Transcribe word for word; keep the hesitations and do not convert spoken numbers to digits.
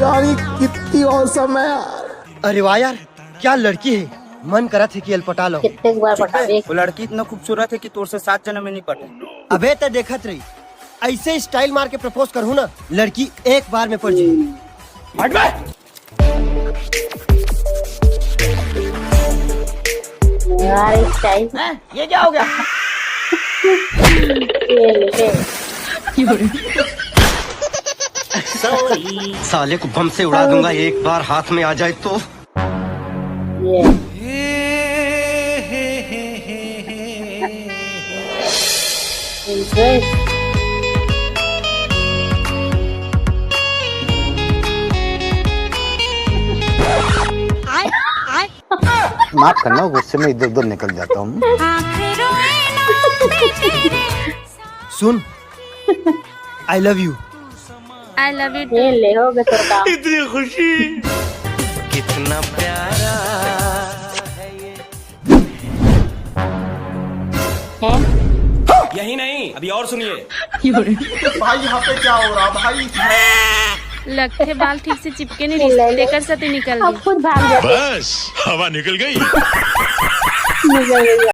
यार, ये कितनी औसम है यार। अरे वाह यार, क्या लड़की है, मन करत है कि एल पटा लो। कितने बार पटावे? वो लड़की इतना खूबसूरत है कि तोर से सात जन्म में नहीं पटे। अबे त देखत रही, ऐसे स्टाइल मार के प्रपोज करहूँ ना, लड़की एक बार में पड़ जाएगी। हट बे। यार, स्टाइल। हैं? ये क्या हो गया? ये ले। साले को बम से उड़ा दूंगा, एक बार हाथ में आ जाए तो। ये। माफ करना, गुस्से में इधर उधर निकल जाता हूँ। सुन, I love you। I love you too। ये ले, हो गए तोर काम। इतनी खुशी। कितना प्यारा है ये। हैं? यही नहीं, अभी और सुनिए। भाई, यहाँ पे क्या हो रहा भाई? लगथे बाल ठीक से चिपके नहीं ले, ले। तेकर से तो निकल अब गई। खुद भाग जाते। बस, हवा निकल गई। निकल गई।